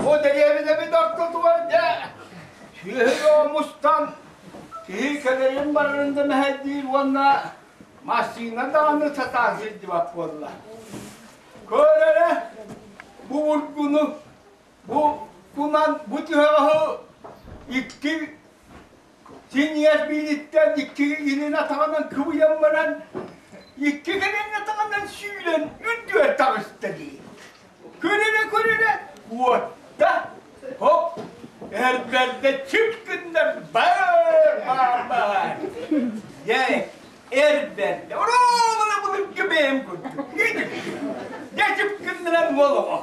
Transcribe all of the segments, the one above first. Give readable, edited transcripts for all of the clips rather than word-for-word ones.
Бу дэриэбинэбит ортотугар дьэ сүөһү мустан киһи кэлэрин барарын да мэһэйдиир уонна массыына даҕаны сатаан сылдьыбат буолла. Көр эрэ, бу бургуну, бу кунан, бу түһэҕэһи икки Синньигэс биилиттэн икки илин атаҕынан кыбыйан баран, икки кэлин атаҕынан сүүрэн үрдүгэр таҕыста дии. Көрүнэ-көрүнэ уотта, хоп, эрбэрдэ чып гыннар баар баар баар. Дьэ, эрбэрдэ, оруобуна былыргы бэйэм курдук. Дьэ, чып гыннаран уол оҕо.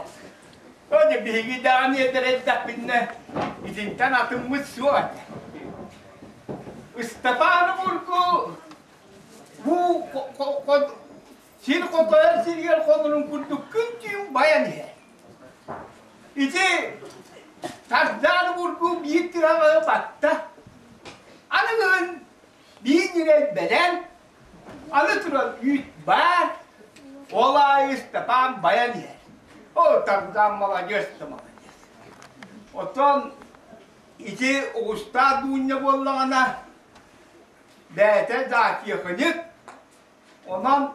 Дьэ, биһиги даҕаны эдэр эрдэхпитинэ итинтэн атыммыт суох этэ. Ыстапааны бургу бу сир хотойор сиригэр хонорун курдук күн-түүн байан иһэр. Ити Тардааны бургу биир тыраҕы батта. Аныгыһын биир ньирэй бэлэм Аны туран үүт баар, ол аайы Ыстапаан байан иһэр. Оо, Тардаан маладьыас да маладьыас. Оттон ити Угустаах Дуунньа буоллаҕына, бэйэтэ зоотехник, онон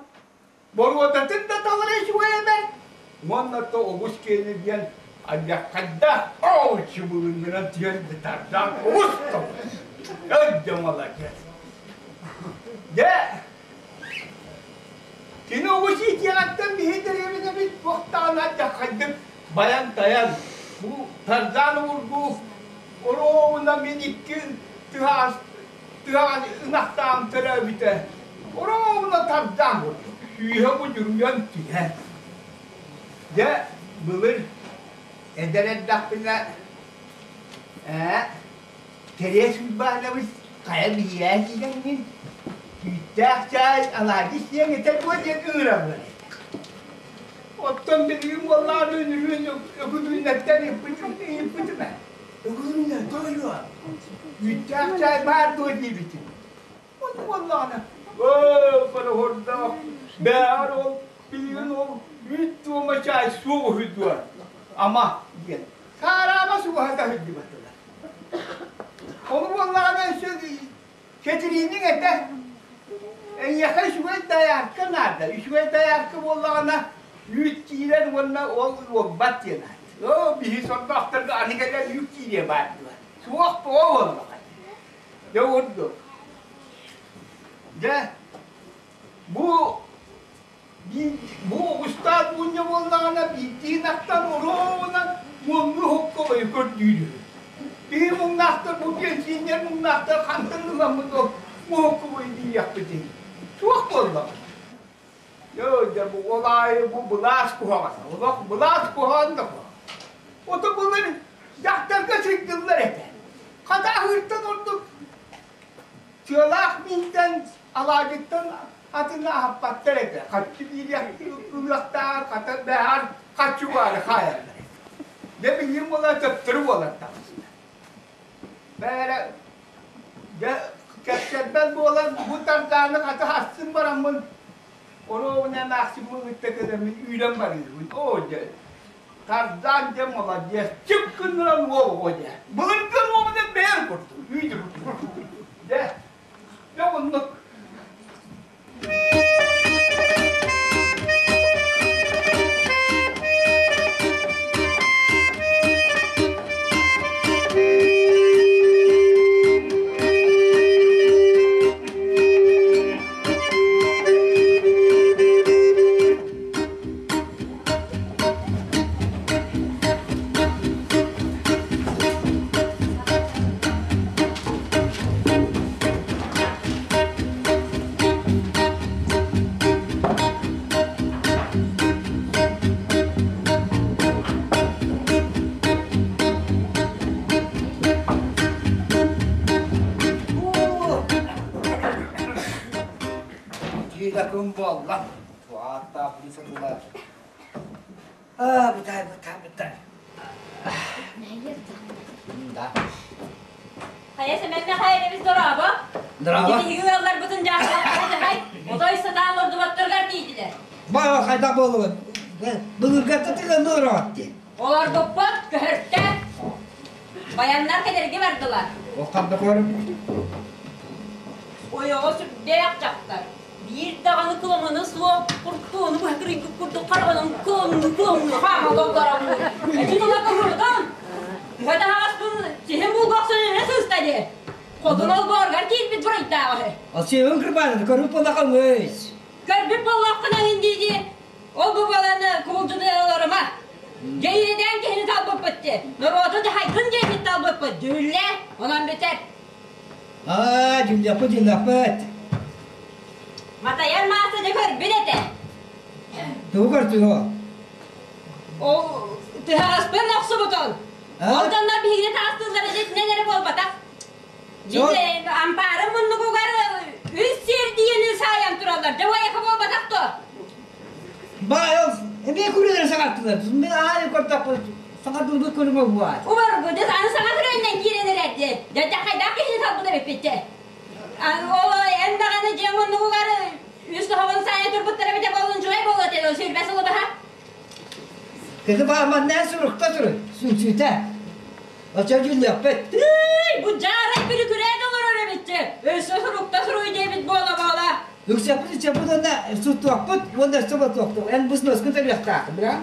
боруодатын да талара үчүгэй эбээт. Уонна то оҕус киэнэ диэн альяккайда оо чыбылыҥҥынан түһэн тардаан оҕус тоҕус. Өйдө маладьыас. Дьэ, кини оҕус иитиэҕиттэн биһи дэриэбинэбит туохтаан альяккайдык байан-тайан бу Тарзан уургу оруобуна мин икки тыһаас тыаҕа ынахтаан төрөөбүтэ оруобуна тардаан курдук сүүһэ будьуруйан түһэр. Дьэ, былыр эдэр эрдэхпинэ ээ Кэриэс Уйбаанабыс хайа биһиэхэ киирэҥҥин түүттээх чаай алаадьы сиэҥ этэ дуо диэн ыҥыраллар этэ. Оттон билигин буоллаҕына үнүрүүн Өкүлүүнэттэн ыыппытым ыйыппытым ээ. Өкүлүүнэ тоойуо, үүттээх чаай баар дуо диэбитим. Ону буоллаҕына, оо, пароходдоох, бэҕэр ол билигин ол үүт туома чаай суох үһү дуо, ама диэн. Саараама суоһата сылдьыбатылар. Ону буоллаҕына өссө Кэтирииниҥ этэ, эйиэхэ үчүгэй доярка наада, үчүгэй доярка буоллаҕына үүт киирэр уонна ол уолбат диэн аат. Оо, биһи сордоохторго аны кэлэн үүт киириэ баар дуо? Суох тоҕо буоллаҕай? Дьэ ордук. Дьэ, бу Бу оҕустаах мунньа буоллаҕына биирдии ынахтан оруобуна уоннуу хоккобойу көрдүүр үһү. Биһи муҥнаахтар бу пенсионер муҥнаахтар хантан ыламмыт ол хоккобойу диэхпитий? Суох буоллаҕа. Дьэ, дьэ бу ол аайы бу былаас куһаҕан. Олох былаас куһаҕан да куһаҕан. Ото былыр дьахтарга сылдьыллар этэ. Хата аһыыртан ордук Сыалаах миинтэн, алаадьыттан атыны аһаппаттар этэ. Харчы биириэх ылыахтааҕар хата бэҕэр харчы баары хаайаллар этэ. Дьэ билигин буолан төптөрү буолан таҕыста. Бээрэ дьэ кэпсэрбэт буолан бу тардааны хата хассын бараммын оруобуна эмээхсиммин кытта кэлэммин үүрэн барыыбын. Оо дьэ Тардаан дьэ молодец, чып гыннаран уол оҕо дьэ. Былыргы уолу бэйэм курдук, үүтү курдук. Дьэ, дьэ оннук. Киилэ буолла. Ааттаах сатылар. А, бытай, бытай, бытай. Да. Хайа Сэмэн Михайлович дорообо. Дорообо. Биһиги ыалларбытын дьаахталлары дьаһай. Отой сатаан ордубаттар. Олорго хайдах буолугун? Былыргата тыгын олороҕут дии. Олорбуппут көһөртө. Баяннар кэлэргэ бардылар. Ол ханна көрүм? Ойоҕо сүрдээх дьахтар. Биир даҕаны кыламана суох куртууну быһа кырыйбыт курдук хараҕынан кылаҥныы-кылаҥныы хаама доллараммыт. Эти тула кыһырдан, тыһа таһаҕаспын сиһим булга охсон эмэ сыыста дии. Хотун олбуоругар киирбит буруйдаах үһү. Ол сиэбин кырбааны көрбүт буоллахха өс. Көрбүт буоллаххына иһин дии-дии, ол бу буоланы кубулдьуну олорума. Дьэйиэдээн киһини талбыппыт дии, норуоту дьаһайгын диэбит талбыппыт, дьүүллэ, онон бүтэр. Аа, дьүллэппит, дьүллэппит. Матайар мааса дьэ көрбүт этэ. Тугу көрдүҥ ол? Ол тыһаҕаспын охсубутун. Ол дьоннор биһигини таастыыллар итинэн эрэ буолбатах. Дьиҥ ампаарын муннугугар үс сиэрдийэни саайан тураллар. Дьэ уайаха буолбатах дуо? Баай ол эмиэ күрүөлэрэ саҥартылар. Мин аайы көрдөхпүт саҥардылбыт көрүҥэ буолаат. Убарбыт аны саҥа күрүөннэн киирэн эрэрди. Дьэ хайдах киһини талбыт эбиппит Ол эн даҕаны дьиэҥ муннугугар үс тоһоҕун саайа турбуттар эбитэ буоллун үчүгэй буолуо этэ сүүрбэ сылы баһа. Кыһы бааманнаан сурукта турун, сүнсүүтэ. Оччо дьүллүөхпүт. Тыый, бу дьаарай бүрүкүрээт олорор эбитчи. Өссө сурукта суруй диэбит буола-буола. Үксэппит үчэппит уонна суттуохпут уонна өссө ботуохтук. Эн бусноскун төлүөхтааххын, бра?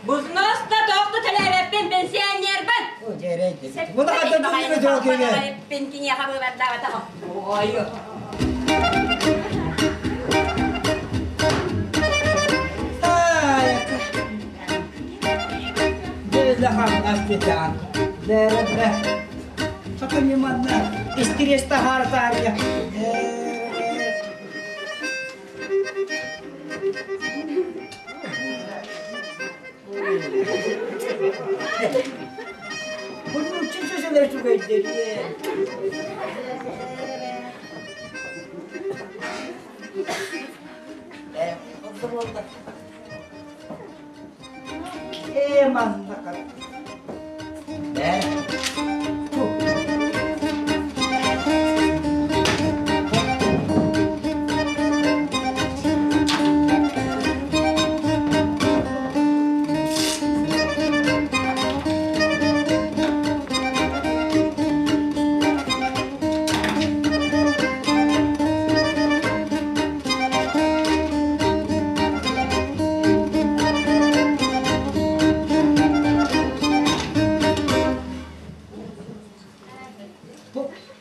Бузнос да тоох да төлөөбөппүн, пенсионербын. О, дьээрэй дебит. Муна хата дьүллүбэ дьоо киҥэ. Пин киниэхэ быыбардаабатаҕым. Ой. Истириэс таһаара таарыйа. Bunun için sözler çok Ээ, манна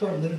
Торныр.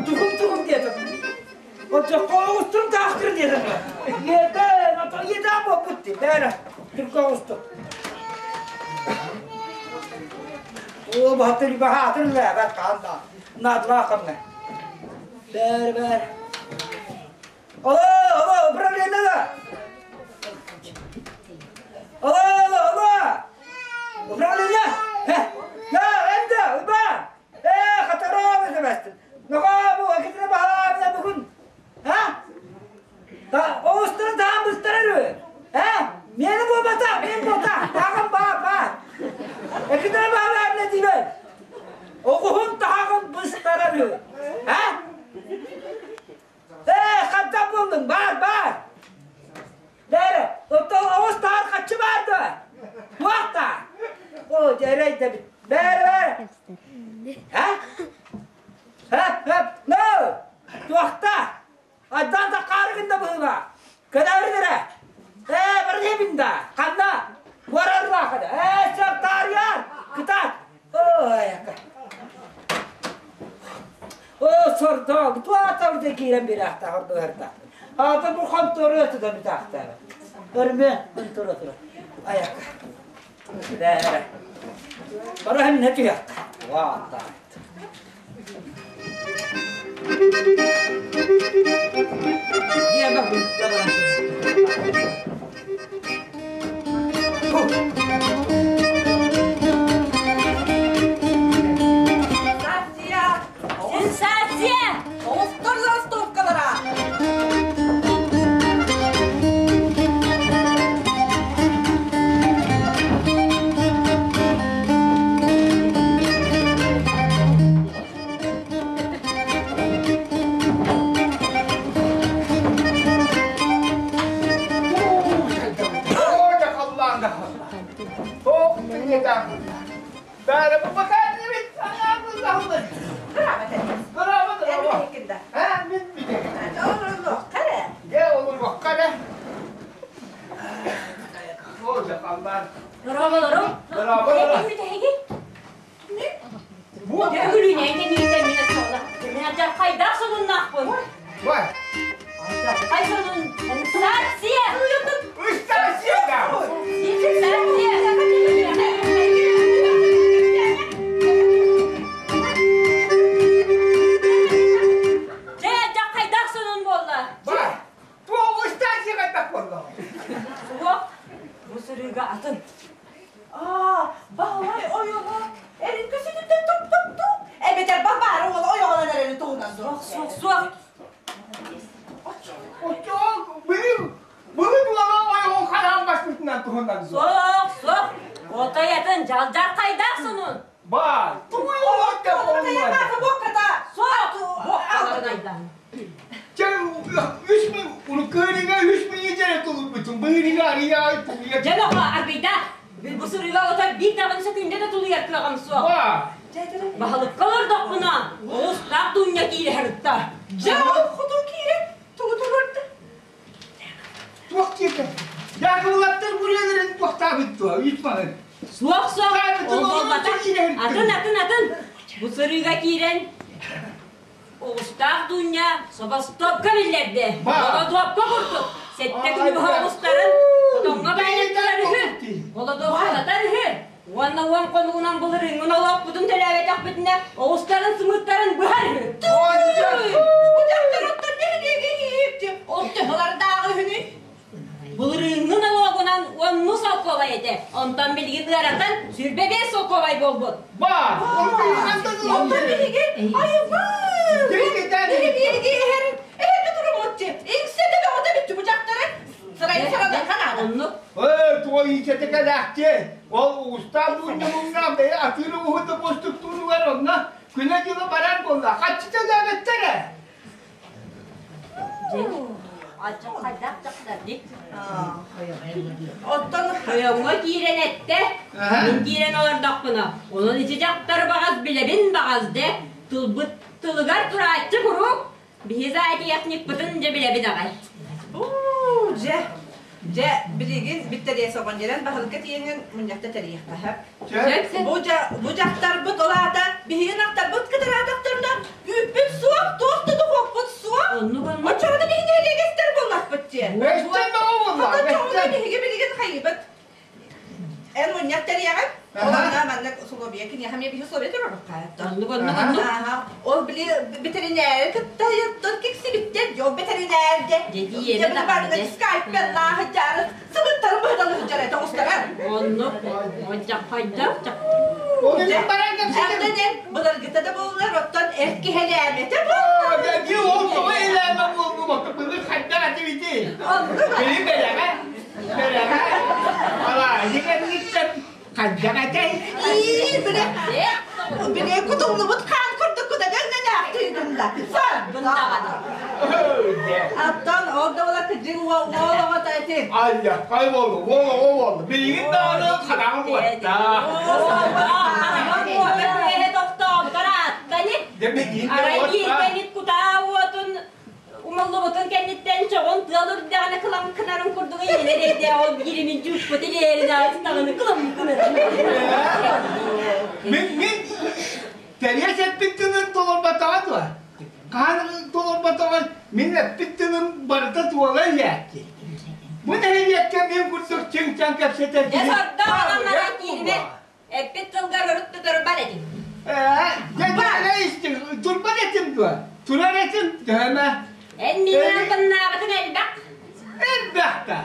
Тугум-тугум диэтим. Оччоҕо оҕустурум таахтыр диэтим. Ийэтэ, ийэтэ буолбут дии. Бээрэ, түркө оҕустум. Оо, баһатыр баһаатыр лээбэт хаан да. Наадалаах хамна. Бээр, бээр. Алло, алло, управление да! Алло, алло, алло! Управление! Да, энда, уба! Ээ, хатараа бэстин. Наҕаа бу акитина баһаабына бүгүн. Ха? Та оҕустарын таһан быстарар үһү. Э? Миэнэ буолбата, мин буолта. Таҕым баа, баа. Экитина баһаабына диибэн. Оҕуһун таһаҕын быстарар үһү. Ха? Ээ, хантан буллуҥ? Баар, баар. Бээрэ, оттон оҕус таһар хаччы баар дуо? Туох таа? Оо, дьэ, эрэйдэбит. Бээрэ, бээрэ. Ха? Хөп, хөп, no! Туохта? Айдаан да хаарыгын да быһыыла. Кэлэбин эрэ. Ээ, барыйабын да. Ханна? Уорарлаахыда. Ээ, сөп таарыйар. Кытаат. Ой, Оо, сордоох, туата урда киирэн бирэхтэх ордуһартах. Аата бу хонтору өтүдэ бүтаахтаабат. Өрмө хонтору тура. Аякка. Бээрэ. Бараһын не түһэххэ. Ваата. Диэбэ Сенсация! Оҕустар ластовкалара! Дорооболорум. Бүтэһиги. Дьөгүлүүнэн кэнниттэн мин суола. Мин алдьархайдаах сонуннаахпын. Алдьархай сонун. Сенсация! Сенсация! Дьэ, алдьархайдаах сонун буолла. Суох, бу сырыыга атын. Аа, баһылай ойоҕо эрин көсүтүттэн туп-туп-туп. Эбэтэр бабаары уол ойоҕолон эрэрин туһунан Суох, суох, суох. Суох, суох. Отой атын дьалдьархайдаах сонун. Суох, буоккаларын айдан. Дьэ, доҕо, аргыйда. Бу сырыыга отой биир даҕаны сөкүүндэ да тулуйар кыаҕым суох. Баһылыкка олордохпуна, оҕустаах дуунньа киирэ сырытта. Дьэ, ол хотун киирэн тугу туруорда? Туох диэтэ? Дьаакыбылаттар бүрүөлэрин туохтаабыт дуо? Ыытмаһын. Суох, суох, ол буолбатах. Атын, атын, атын. Бу сырыыга киирэн оҕустаах Дуунньа собостуопка биллэрдэ. Молодуопка курдук сэттэ күнү быһа оҕустарын хотоҥҥо баайыттарар үһү, молодуопкалатар үһү. Уонна уон хонугунан былырыыҥҥын олоохпутун төлөөбөтөхпүтүнэ оҕустарын сымыыттарын быһар үһү. Бу дьахтар оттон нэһилиэгэ иһиэхчи, ол төһөлөрдааҕы үһүнүй? Былырыыҥҥы нолуогунан уонну солкуобай этэ. Онтон билигин ыаратан 25 солкуобай буолбут. Ба! Оттон биһиги айыбыт! Нэһилиэги иһэр эһэргэ туруммутчу. Иҥсэтэ бөҕөтө бүттү бу дьахтары. Сырайы сарадан ханаада. Оннук. Ээ, туой иичэтэ кэлээхчи. Ол уустаах дуунньа бэйэ атыыры уһута постуктууругар онно күнэ-дьыла барар буолла. Хаччы төлөөбөттөр ээ. Алдьархайдаах дьахтар дии. Оттон Тойоҥҥо киирэн эттэ, мин киирэн олордохпуна, онон ити дьахтар баҕас билэбин баҕас де, тылбыт тылыгар турааччы куруук, биһи зоотехникпытын дьэ билэбин аҕай. Уу, дьэ, дьэ, билигин бүттэриэ соҕон дьэрэн баһылыкка тиийэҥҥин мунньахта тэрийиэххэ Сөп. Бу бу дьахтарбыт ол аата биһигин ахтарбыт кытараатахтарына үүппүт суох, туох да дохуоппут суох. Оннук оннук. Оччоҕуна биһиги нэһилиэгэстэр буоллахпыт дии. Өстөн баҕа буолла. Оччоҕуна биһиги билигин хайыбыт. Эн мунньах тэрийэҕин. Ол онно маннык условия киниэхэ эмиэ биһи условия туруорукка. Оннук оннук оннук. Ол били бэтэринээри кытта оттон киксибиттэр дьон бэтэринээрде. Дьэ Дьэ барына скайппен лааһы дьары сыбыттарын быһытан ыһдьар этэ оҕустарар. Оннук. Ончаххайдаах Ол иһин баран кэпсэтим. Ардынан былыргыта да буоллар оттон эр киһэлээмэтэ буолла. Дьэ, ол тоҕо илээмэ буолбу бакы хайда атыбити. Били бэлэҕэ, бэлэҕэ. Ала, дигэнниттэн хайдах этэй? Ии, били, били кутуллубут хаан курдук кутаган нэнээхтиигин да. Бындаҕаны. Оттон ол да буола кыдьык уол оҕото эти. Алла, кай болду, болу, болду. Билигин даҕаны хараҕым уотта. Арай бииргэни кутаа уотун умуллубутун кэнниттэн чоҕун тыал үрдэҕинэ кыламкынарын курдук ийэлэр эрдэ ол биирини дьууппут илиэрин аастаҕына кыламкынарын. Мин мин тэриэс эппит тылын толорботоҕо дуо? Хаан толорботоҕо мин эппит тылым барыта туола иһээччи. Бу нэһилиэккэ мин курдук чиҥ-чаҥ кэпсэтэр Дьэ сордоох аламмара киирбэт. Эппит тылгар өрүт да турбат этиҥ. Ээ, дьэ дьэ истиҥ, турбат этим дуо? Турар этим, төһөмө? Эн миигин албыннаабытыҥ элбэх. Элбэх да.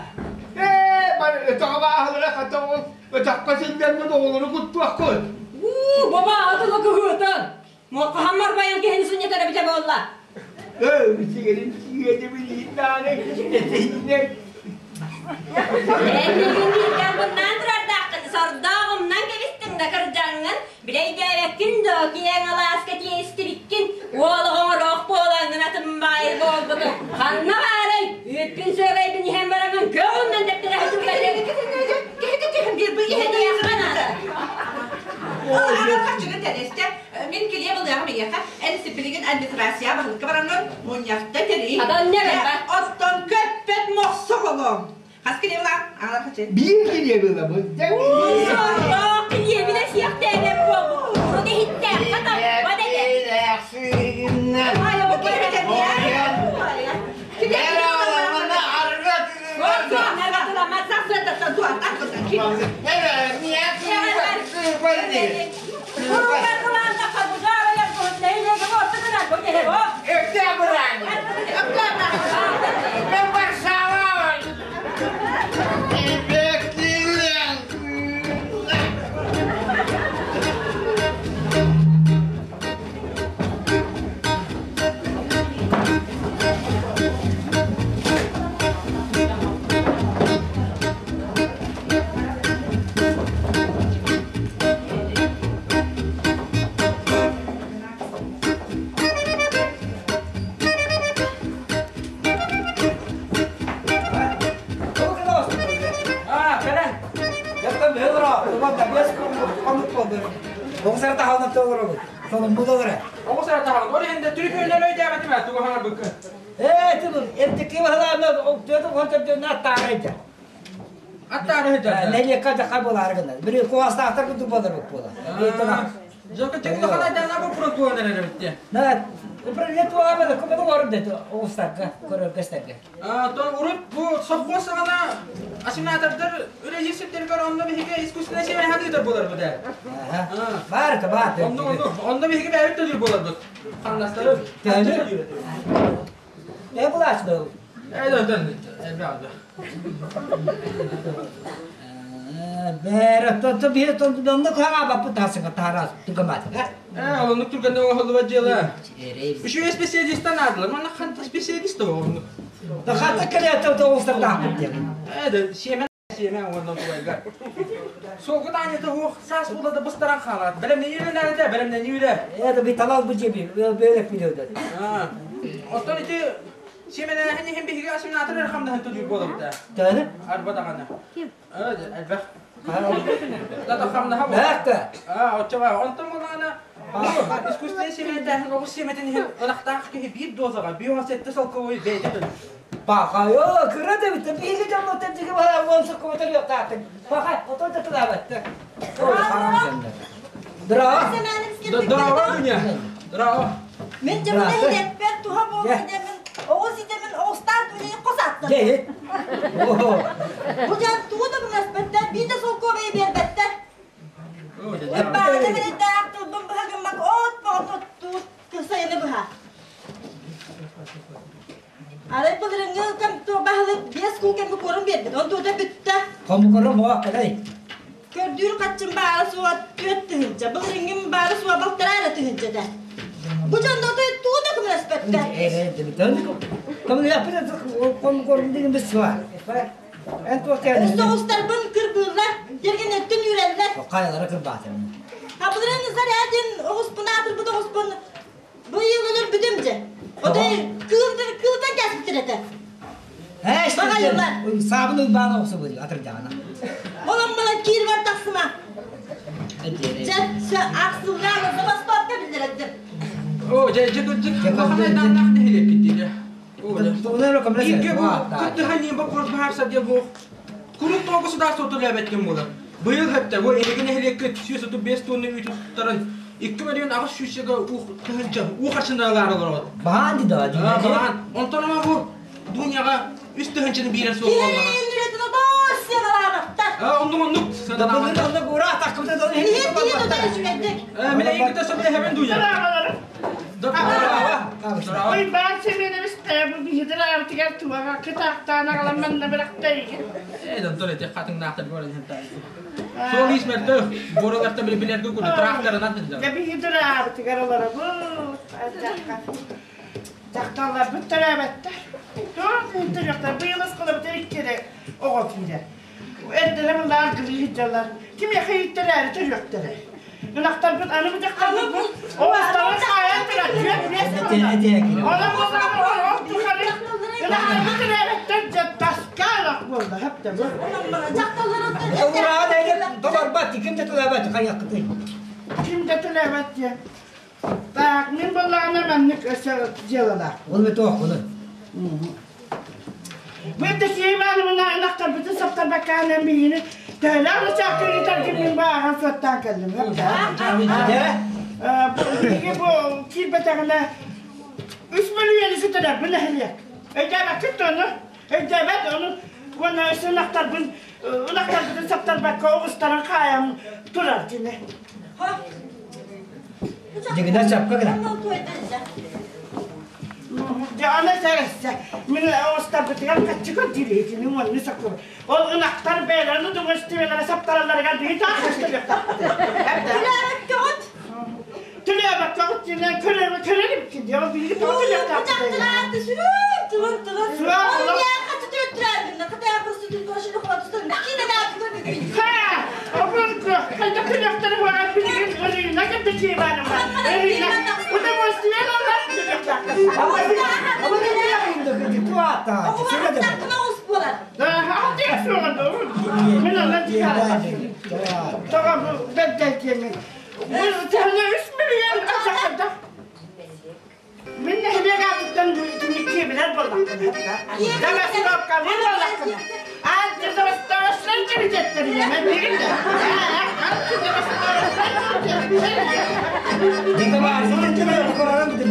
Ээ, бар өтөҕө бааһылара хата ол өтөххө сылдьаммыт оҕолору куттуоххут. Уу, баба атыла кыһыытан. Муоххаһаммар байан киһини сунньатар эбитэ буолла. Ээ, сигарин сигэни билиин даҕаны, этиһиннэр. Эн миигин бииргэ албыннаан турардааххын, сордоох умнан кэбистиҥ да кырдьаҥҥын, билэйдээбэккин да киэҥ алааска тиэстибиккин, уол оҕоҥороох буолаҥҥын атын баайы буолбутуҥ. Ханна баарай, үүппүн сүөгэйбин иһэн бараҥҥын көҕүннэн дэптэрэ сылдьар. Киһи түһэн биэрбит Иһэниэххэ наада. Аҕам харчыгын тэрэстэ. Мин килиэп ылыаҕым эйиэхэ. Эн сиппилигин администрация баһылыкка бараҥҥын мунньахта тэрий. Атан не барба. Оттон көппөт мохсоҕолоҥ. Хас килиэп ылаҕын? Аҕалар хачы. Биир килиэп ылабын. Сордоох килиэбинэ сиэхтээбэт буолбут. Урут иһиттээххэ таппат этэ. Айа бу киһи Оҕус эрэ таһаҕын. Ол иһин да түрүкүннэн өйдөөбөтүм ээ тугу хаҥарбыккын. Ээ, тылын, эртики баһылаана төтө контөрдөнө аттаарайда. Аттаары сылдьар. Нэһилиэккэ дьаха буолаары гынар. Бiri куостаахтар курдук буолар буолар. Жока тек улахан айдаана бу прокурор эрэр эбит. На, управление туаамада көмө ордет оҕустарга, көрөргөстөргө. Тон урут бу совхоз саҕана ассигнатордар үлэлиир сирдэригэр онно биһиги искусственное семя хатыытар буоларбыт ээ. Баар это баар. Онно онно онно биһиги бэйэбит төлүүр буоларбыт. Хамнастары. Төлүүр. Не булач был? Э да да элбэх Бээр то биһи онно хаҥаабаппыт таасыга таарас тугамаатыга. Ээ оннук түргэнник оҥоһуллубат дьыала. Үчүгэй специалистан наадалар. Манна ханта специалист оҕоннук. Да хата кэлэ тоҕустардаахпыт диэн. Ээ да сиэмэн сиэмэн уонна тулайга. Суолгут аанньата уох саас буола да быстаран хаалаат. Бэлэмнэнии үлэлээдэ, бэлэмнэнии үлэ. Ээ да би талал бу жеби, бөлек билиөдө. Оттон ити сиэмэлээһин иһин биһиги ассимилятор эрэ хамнаһын төлүүр буолабыт ээ. Төһөнү? Арба даҕаны. Элбэх. Да хамнаһа Бэхтэ. Аа, оччо баа. Онтон булаана искусственный сиэмэтээһин оҕус сиэмэтин иһин ынахтаах киһи биир дозаҕа 517 солковой бэйэтэ төлүүр. Пахайо, кыра да бит, биһиги дьоммут диги баһа уон соккомотор йоктаатын. Пахай, отон да тылаабатта. Здорово. Здорово, Дуня. Здорово. Мен дьоммун иһиппэр туһа буолуо диэммин оҕус идэмин оҕустаан үлэйин хос аттым. Дьэ, Бу дьон тугу да көмөлөспөттөр, биир да солкуобайы биэрбэттэр. Баҕата биридээх тылбын быһа гыммак от боҕотуттуу сайыны быһа. Арай былырыҥҥы кэм баһылык биэс кун кэмми куорун биэрбит, он туота бүттэ. Хомукорум оох кэлэй. Көрдүүр хаччым баара суоҕа 4 тыһыынча, былырыҥҥым баара суоҕа 1,5 тыһыынча этэ. Бу дьон отой тугу да көмөлөспөттөр. Өссө оҕустарбын кырбыыллар, тергенеттин үүрэллэр. Хайалара кырбаатым. Хабыларын зарядин оҕуспун аатырбыт оҕуспун бу йыл өлөрбүтүм дьэ. Отой кыылдан кыылдан кэспиттэр этэ. Бағайылар. Саабын ылбаан оҕусу атырдьаҕына. Олон балан киирбэр тахсыма. Дьэ, ахсылгаан забастовка биллэрэллэр. Оо, дьэ, дьэ, кырдьык, улахан айдааннаах нэһилиэккит диye. Бииргэ бу кыттыһан боппуруос быһаарсар диэн бу куруук тоҕо государство төлөөбөт диэн буолар. Быйыл хэттэ бу эһиги нэһилиэккит 135 тонна үүтү туттаран 2 миллион 800 тыһыынча уу харчыналаары олороҕут. Баһаан дии да Баһаан. Онтон ама бу Дуняҕа үс тыһыынчаны биэрэр суох буоллаҕа. Оннук оннук. Дабылын оннук ура атаххыбыта дон Мин эйигин сөбүлэһэбин Дуня. Ой, баан Семенович бу биһидир аартыгар туаға кытаахтаан аҕалан манна бырахтайгын. Ээ, донтон эти хатыҥнаахтар көрөн хентаай. Суол ис мөлтөх, буораларта билбилерге курду тракторынан тылдьар. Дьэ биһидир аартыгар олоробут. Дьахталларбыт төрөөбөттөр. Туох иһин быйыл оскуолабытыгар икки эрэ оҕо киирэр. Эрдэлэ мыллаах гылыы сылдьаллар. Кимиэхэ ииттэрээри төрүөхтэрэ. Ынахтарбыт аны бу дьахталларбыт оҕустарын хаайан турар түөрт биэс буолла. Онон ол тухары ынахтарбыт төрөөбөттөр дьэ таска ынах буолла хэптэ бу. Ураан эйгэ толорбат, ким да төлөөбөт, хайыаххытый? Ким да төлөөбөт диэн. Так, мин буоллаҕына маннык өссө дьыалалаах. Ол бит туох буну? Бу Киевановна ынахтарбытын саптарбаккаанан биһини төһөлөөх ычааккын ыытаргын мин бааҕан суоттаан кэллим. Биһиги бу киирбэтэҕинэ үс мөлүйүөнү сүтэрэрбин нэһилиэк. Өйдөөбөккүт ону? Өйдөөбөт ону уонна өссө ынахтарбын ынахтарбытын саптарбакка оҕустарын хаайан турар дьине. Дьигинэ чапка гына. Дьэ, аны сэрессе, мин оҕустарбытыгар хаччы көрдүүр уонну сокур. Ол ынахтар бэйэлэрин удовольствиелара саптаралларыгар биһи таах көстөлүөхтаахпыт. Төлөөбөккөҕүт диэн көрөрү көрөрүм ки диэн ол биһиги тоҕо төлүөхтаахпыт. Ха! Обургу, хайда төлүөхтэрэ буолан билигин ырыына кытта Ивановна. Ырыына. Удовольствие алар төлүөхтаахпыт. Ama ne yapayım tuata. Şöyle de. Мен ана Tamam, ben de yemin. Bu tane 3 milyon kaçakta. Min нэһилиэк аатыттан киникки билэр буоллаххына. Давастопка бил буоллаххына. Антидавастовашлар кирдеттер мен билгин.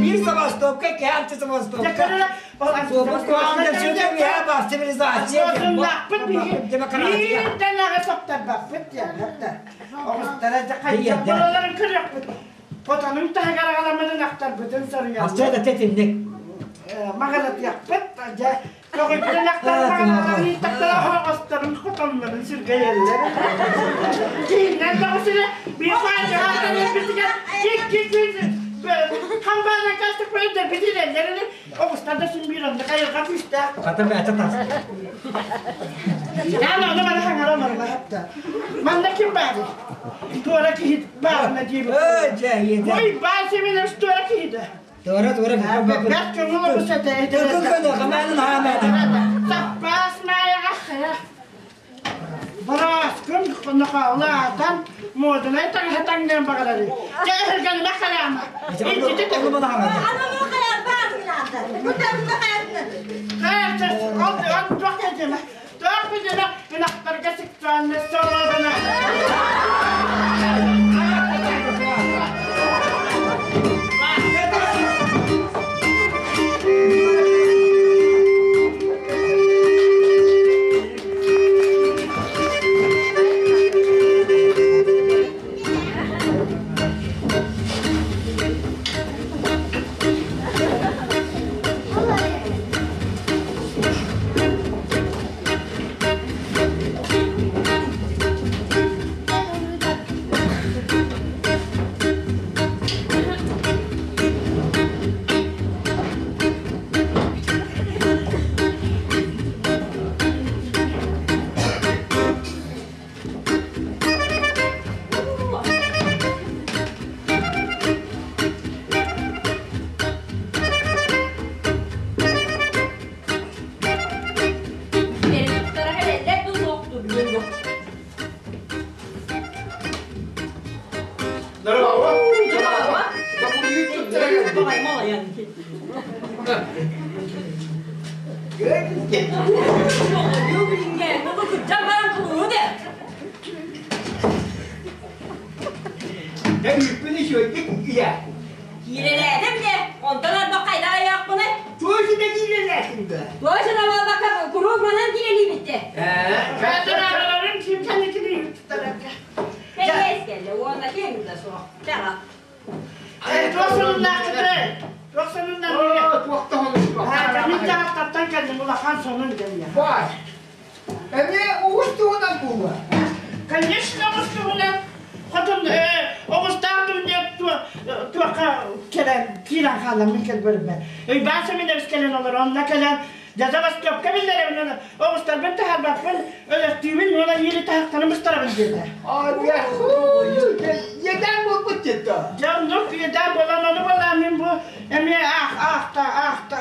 Bir Sevastopka, ki anti-Sevastopka. Цивилизация. Демократия. Потанын таһагарагаламын ақтар бүтін сарыян. Астая да тетинник. Магалат яқпыт, жа тоғыппытын ақтар магалаларын тақтара хоғыстарын хотоннарын сүргәйеллер. Кейіннен тоғысыны bir файда бітіген икки күн хамбана кастык бөлді бітірелерini оғыстарда сүнбір онда қайырға күшті. Хата бәті тас. Yani onu bana hangar hatta. Manda kim bari? Tuara ki barına diye. Ey cahiyede. Oy ben senin tuara ki de. Doğru doğru. Ben köngül bu sete. Köngül kamanın hamana. Tappas maya akhaya. Барас күн нақалатан модунай таң бағалары. Жәһірген мақалама. Ынақтарға сексуальный солодана. Баҕай малайан. Үппүн үчүгэйдик ийэ. Киирэлээтим де, онтон арбах хайда айаахпыный? Туосина киирэлээтим да. Туосина буолбакка куруук манан киирэлиибитте. Катериналарын ким кэнникини юттарарга. Кэллээс кэллэ, уонна ким да суох. Чаҕа. Туох сонуннаахтыгы? Туох сонуннаахтыгы? Туох Мин дьаһалтаттан кэллим улахан сонун дэннэ. Бай. Эмиэ уус туһунан буолуо. Конечно, оҕус туһунан. Хотун оҕустаах туһунан туохха кэлэн киирэн хаалламмын кэлбэрбэ. Өйбаан Семенович кэлэн олор, онно кэлэн дьаза Востоққа биллэрэбин, оҕустарбын таһарбаппын, өлөртүүбүн уонна иили таһахтарын быстарабын диэтэ. Едан буолбут дьетто. Дьэ оннук едан буолан ону буолан мин бу эмиэ аах аахта аахта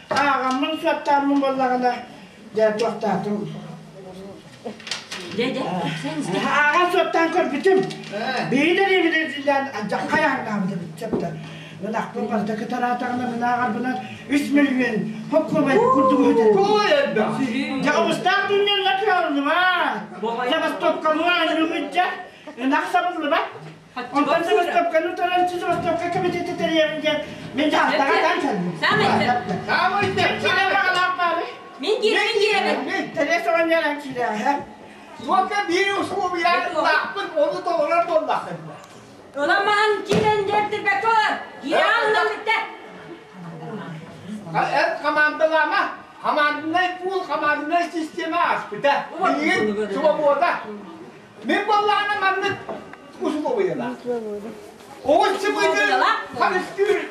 ааҕаммын суоттааммын буоллаҕына дьэ туохтаатым. Дьэ дьэ Ааҕан суоттаан көрбүтүм. Биир эриэбилэрдилээн алдьаххай ааҥнаабыт эбит сөптө. Ынахпын барыта кытараатаҕына мынааҕарбынан үс мөлүйүөн хоккуобай курдук үтэн. Туой элбэх. Дьэ оҕустаах түннэллэ кыаллыма. Забастовкалыы аанньыгыдьа ынах сабыллыбат. Онтон забастовканы утаран забастовка комитети тэрийэбин диэн мин дьаһалтаҕа таан кэллим. Саамай Саамай Киирэн баҕалаах баары. Мин киирэн киирэбин. Терesa оҕонньор киирэҕэ. Туохха биир условиялаахпын ону толорор буоллаххын. Онон маһан киирэн дьэртирбэккэ олор. Киирэн онон бүттэ. Эн командалаама. Команднай пул, команднай система ааспыта. Билигин свобода. Мин буоллаҕына маннык условиялаах. Оҕус сымыйды харыстыыр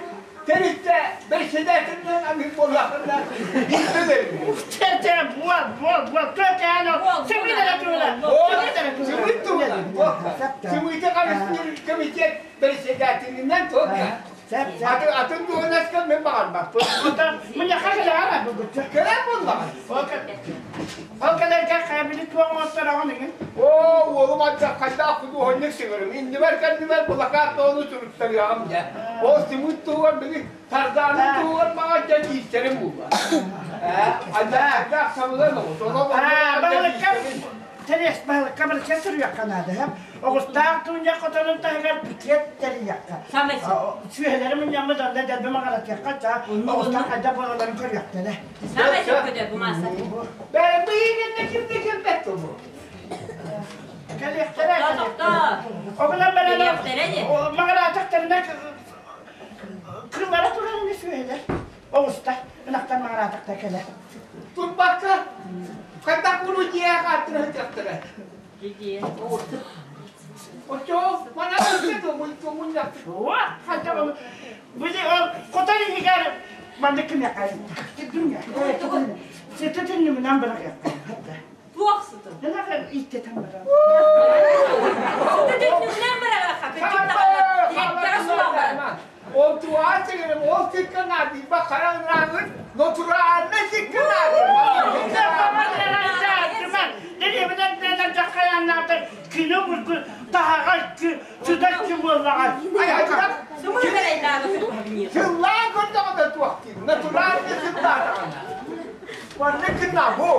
тэрилтэ бэрэссэдээтэлинэн аныыр буоллаххына биирдэ Чэ, буол, буол, буол. Көтөөн ол. Сымыйдара тула. Сымыйт тула. Сымыйты харыстыыр комитет бэрэссэдээтэлинэн тула. Атын атын дуоһунаска мен баҕарбаппын. Муньаха кэлэҕэ бүгүттэ. Кэлэн буоллаҕа. Ол кэлэргэ хайабили туох оҥостороҕун иҥин? Оо, уолум аччаххайдаах худуоһунньук сыҥырым. Иннибэр кэннибэр былакаат тоҕону суруттарыаҕым дьэ. Ол сымыыт туһугар били Тардаанын туһугар маҕа дьэ киирсэрим буолла. Ээ, айдаах сабылан оҕус. Баһылыкка Тэрээс баһылыкка барыта суруйахха наада. Оҕустаах туунньах хотонун таһыгар пикет тэрийиэххэ. Самай Сүөһэлэри мунньаммыт онно дэлби маҕаратыахха, оҕустаах хайдах буолалларын көрүөхтэрэ. Самай сөпкөтө бу мааса. Бэйэ быйыгынна ким да кэлбэт бу. Кэлиэхтэрэ. Тохтоо. Оҕунан баран Кэлиэхтэрэ дии. маҕараатахтарына кыллара турар ини сүөһэлэр. Оҕуста ынахтар маҕараатахтар кэлэр. Турбакка хайдах буну дьиэҕэ хааттыра сылдьахтара. Дии. Оччо манан өссө тумунньах. Хайдах Били ол хотон иһигэр маннык кимиэхэ дүньэ. Сыты түннүгүнэн быраҕыахха. Туох сытын? Ынах ииттэтэн баран. Сыты түннүгүнэн быраҕыахха. Кырдьык даҕаны. Тирэктэҕэ суох баран. Ол туһаан сигэрим, ол сиккэ наадыйба хараҥнаабыт, натурально сиккэ Кино бургу таһаҕа сытар ким буоллаҕа. Сымыр бэрайдаабы кырбаһын. Сыллаан көрдөҕүнэ туох диир, натурально сыллаатаҕына. Манна кынна бу.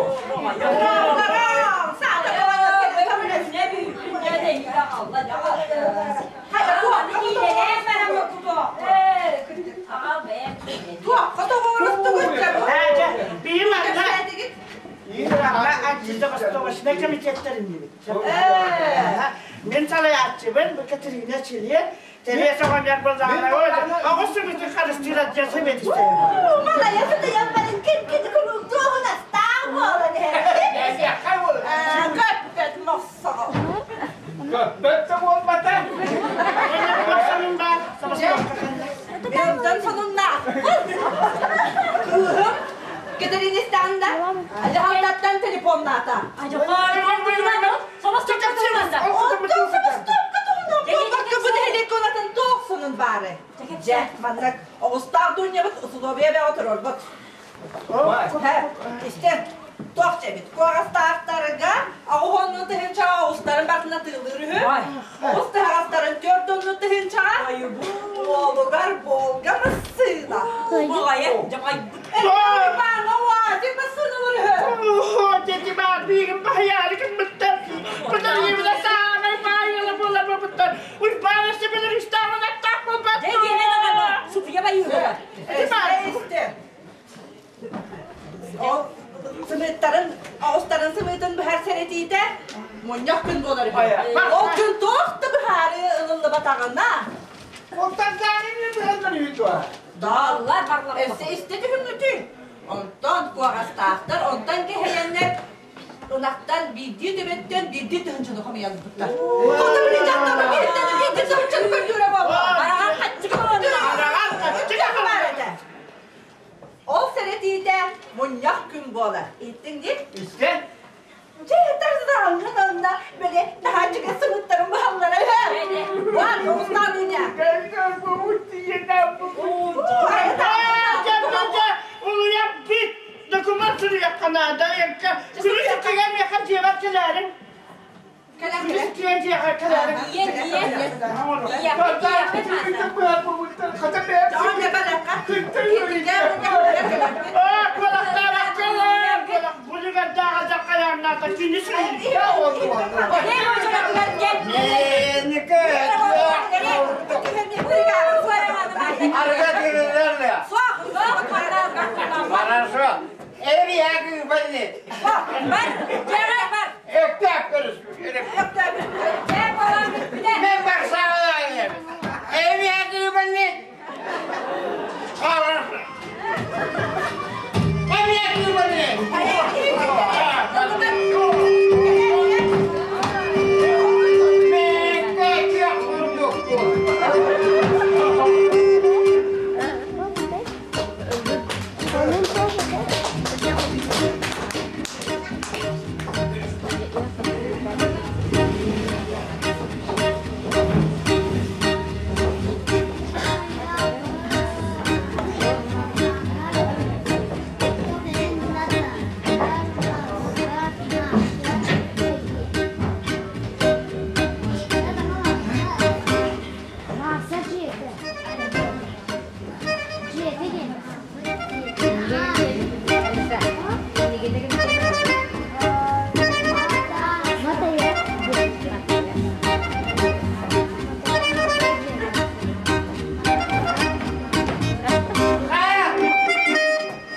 Биим анна Антизавостовочнай комитеттерин Мин салайааччыбын, бу Катерина Чилиэн, Терesa оҕонньор буоллаҕына, оҕус сүбүтүн харыстыыр отдел сэбиэдиссэйэ. Көппөт да буолбата. Сонун баар, Онтон сонуннаах. Кыыһым Катеринистанда Алехандаттан телефоннаата. Онтон забастовка туһунан буолбакка бу нэһилиэк конатын туох сонун баары. Дьэ, маннык оҕустаах дуунньабыт усулуобуйа бөҕө турорбут. Истэн, туох дьэбит. Куорастаахтарга оҕуһоннун тыһыынчаҕа оҕустарын барытына тыылыыр үһү. Оҕус тыһаҕастарын 4 тонну тыһыынчаҕа. Суолугар Волга массыына. Баҕайы, дьаҕайбыт. Уйбаан, УАЗик массыыналар үһү. Дети баар биигин баһыйаары гыммыттар. Быдалыыбына саамай баайыла буолар буолбуттар. Уйбаан өссө билэр үстээҕин аттаах буолбат. Дьэ, диэмэн аҕама, суфья байыыһыга. Истэ, Ол сымыыттарын, оҕустарын сымыытын быһар сэрэтиитэ мунньах күн буолар үһү. Ол күн туох да быһаарыы ылыллыбатаҕына, Онтон заанын быһаллар үһү дуо? Дааллар Барлар. Өссө истэ түһүҥҥүтүй. Онтон куоҕастаахтар, онтон кэһэйэннэр ынахтан биирдии төбөттөн биирдии тыһыынчаны хомуйан ылбыттар. Хоту били дьахтарга бииртэн биирдии тыһыынчаны көрдүүрэ буолла. Араҕан хаччыга буолла. Араҕан хаччыга баар этэ. Ол сэрэтиитэ мунньах күн буолар. Иһиттиҥ дии? Истэ. Дьэ, тарзаҥҥын онно били наһааччыга сымыттарын быһаллара үһү. Уан, оҕустаадыня. Улуйа бит документ суруйахха наада. Күнүс иккигэ миэхэ дьиэбэр кэлээриҥ. Кэлэн Күнүс кэлэн. иккигэ дьиэҕэ кэлээриҥ. Ийэ, ийэ. Ийэ, Дьон не балакка. Киирдэ мунньах кэлэн. Куоластаабаккалар! Булугардааҕа дьаххайааннаата күнүс Дьэ, мочолотугар кэл. Ника, арга кирилерle. Хорошо. Evi yakın beni. Бар, дьэҕэ бар. Öptek görüşmüş. Дьэ, балам бүппүтэ. Ben baksana Evi yakın beni. Хорошо. Evi yakın beni.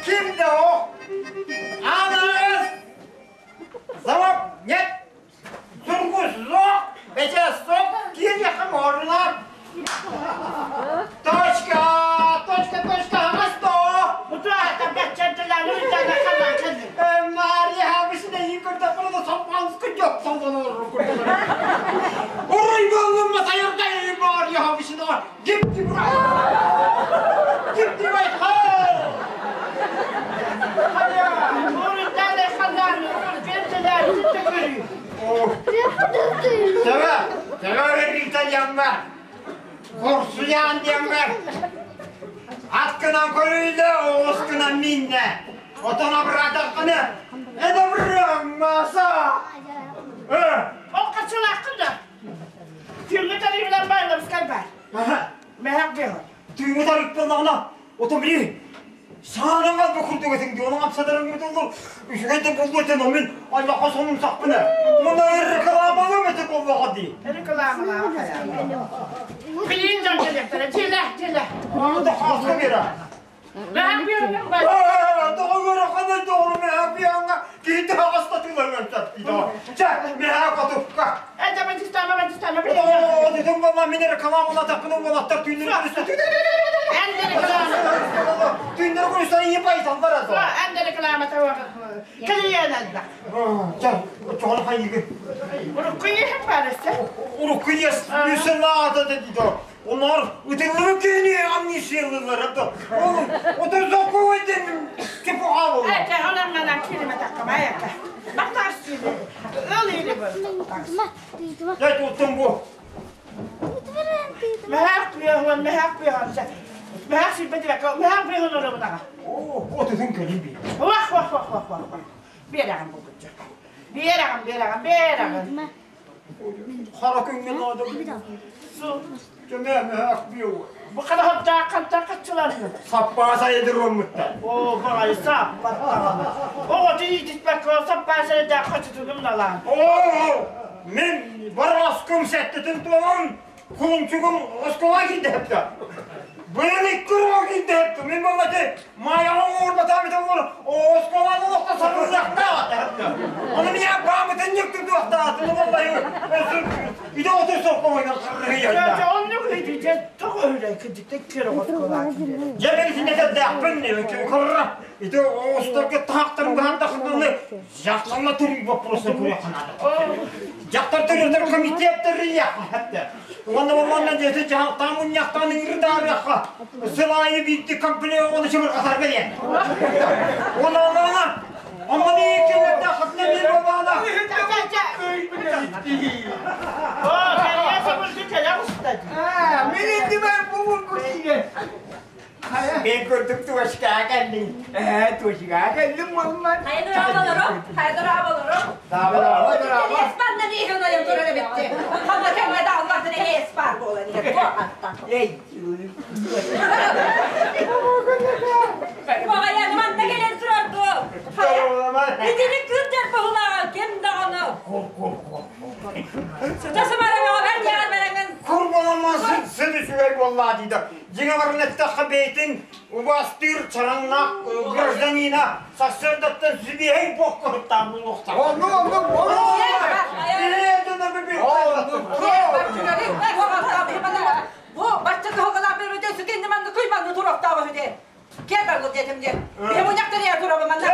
Kimdi o? Ananız! Zavap нет! Зургу зок, бече сок, кир yakın oruna. Точка, точка, точка, хамасто. Мария хабысына yıkırda burada sampanskı yok sampan olur Orayı alınma sayırda Maria habısına. Gitti buraya. Gitti buraya. Tövbe, tövbe İtalyan var. Korsuyan diyen var. Atkınan koruyla, oğuzkınan minne. Otona bırakakını, ede bırakmasa. Tüyümü tarıklarına, otomobili. Саанаңа бу курдук этиң ди, оның апсадарың бу Үчүгэй булду этен мен Аллаха сонун сакпына. Муну рекламалым эти боллага ди. Аны да хаска бера. Doğru kadar doğru me yapıyorsun? Gitti hasta tüyler çat. Çak me hakatufka. Oo dedim valla min reklamına takını volatlar tüyleri üstü. Tüyleri konuşsan iyi paysanlar az. Çak çoğunu hayır. Урукуес үсенада dedi. Onlar ıdılırı gene amnisiyeliler da. Oğlum o da zoku edin. Tipu havlu. Ya tuttum bu. Oo, o dedin kelim bir. Вах, вах, вах, вах, вах. Бераган бұл күтчі. Бераган, бераган, бераган. Хара күҥҥэ наада. Чөмөө биу. Бу ханаһаптаах хантан хаччыларны? Саппаас айдыруоммуттар. Оо, баҕайы сааппаттаҕына. Оҕоту иитиспэккэ саппаас эрэдээх хачытыным налаан. Оо, мен бараскым сэттэтин туолан кулунчугум оскуола киирдэһэптэ. Быйыл икки уроо киирдэһэптэ. Мин боллати Майаҕа оҥорботаам ити олор оскуоланы олохто сабыллыахтаах. Оны меня баамытын ньыктырдуохтаах. Боллайы Иде отыр соқпоңойдан Дьэ, оннук ыйдыйдьэ тоҕо өһүлэн кырдьыктан киэр оскуолаҕа киирэр. Дьэ мен итинне кэрдээхпин корра ити оҕустарга таһаахтарын быһан тахсыны жақтарла туруу вопросы куруоханаада. Жақтар төрөтөр комитеттер яххатта. Уонна уонна дьэти жаһалтаан мунньахтаан ыҥырдаарыахха. Сыл аайы биирди компания оҕону чымырҕатарга диэн. Уонна уонна Онно иккилэрдэ хатна мин болаана. Оо, кэлиэ сабырды кэлэ уста дии. Мин иннибэр бу булгу киирэр. Мен көрдүк туошкаға кэллиҥ. Ээ, туошкаға кэллим буолман. Хайдыраабаларым, хайдыраабаларым. Даабалаба, Даабалаба. Эспанна диэхин ойон турар эбитти. Ханна кэмҥэ да Аллахтан эспар буолан иһэр. Туох Эй, Баҕайан манна кэлэн турар дуо? Итини кырдьар баһылааҕа ким даҕаны. Сыта сымараҥаҕа бэр диэҕэр бэрэҥин. Курбаламан сын үчүгэй буоллаа диida. Дьиҥэ баран эттэххэ бэйэтин убаастыыр чараҥнаах гражданина сарсыардаттан сибиэһэй буохкуһуттаан булуохтаах. Онну, онну, онну. Бу бачча кыһалҕалаах бөрөтө сүтэнни манны куйманны туруохтаах үһү Киэр баргыл диэтим диэн. Биһи мунньахтар ийэ турабы манна.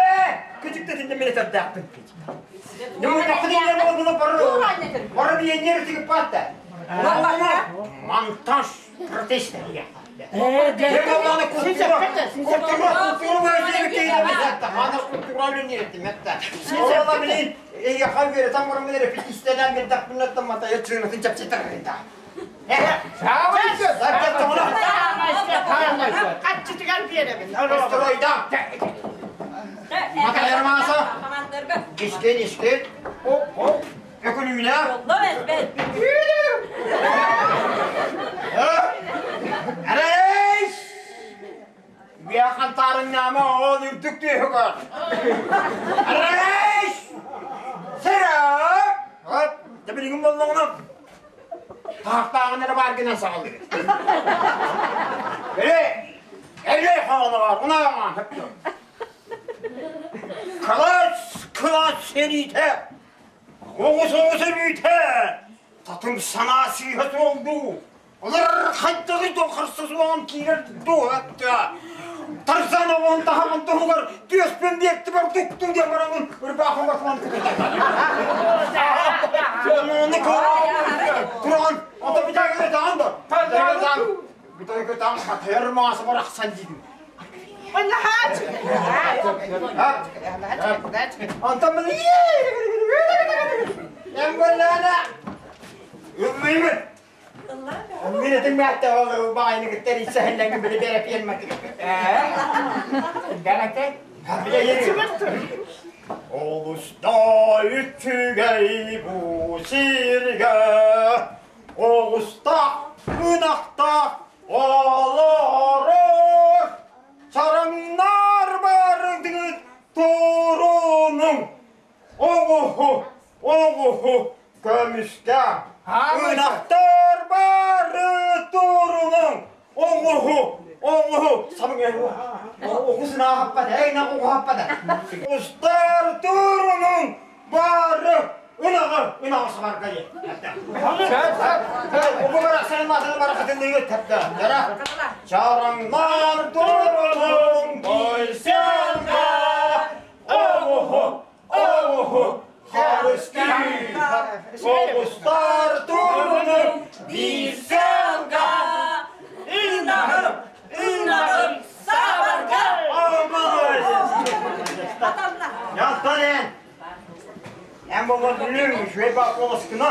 Күчүктэтинде мен этэрдээхпин. Бары биэннер тигиппатта. Монтаж протест. Хаччытыгар биэрэбин. Командирга. Искен, искен. Оп, оп. Өкүлүүнэ. Yolda bezbet. Арайс! Уяхантарыннама ол үрдүк түйүгөр. Арайс! Сера! Оп, табилигин боллоңуна. Таактаагын эрэ бар гынан саҕалыр. Эре! Эре хаана бар, унааңа хөптө. Кылач, кылач серите. Оҕус оҕус өлүүтэ. Татым санаа сыыһа суолду. Олар хайдагы дохарса суоҕун киирэр дуоһатта. Тарзан оҕон таһамын туһугар түөспүн биэртибэр туктуу диэн барамын ырбаахым барсаман Оны туран ото битагы таан да. Битагы таан хатыр маасы барахсан дидим. Онна хач. Антон мен Эмбалана. Үммеймин. Мин этиң мәтте ол баайны кыттар исәһелләңге биле береп йәнмәк. Галате. Олуста үчүгэй бу сиргэ, Оҕуста ынахта олорор, Чараҥнар барыгыт турунуҥ, Оҕуһу, оҕуһу көмүскэ, Ынахтар бары турунуҥ, Оҕуһу, оҕуһу, оҕусун ааҕаппат, эй, оҕуһаппат. Устар турунуҥ бары ынаҕы, ынаҕы сабарга Чараҥнар турунуҥ бойсанга, оҕуһу, оҕуһу, харыстыыр, оҕустар турунуҥ бисанга, ынаҕым, ынаҕым Сабарга. Янтарен! Эн болон бүлүң, үчүгэй баак болоскуна.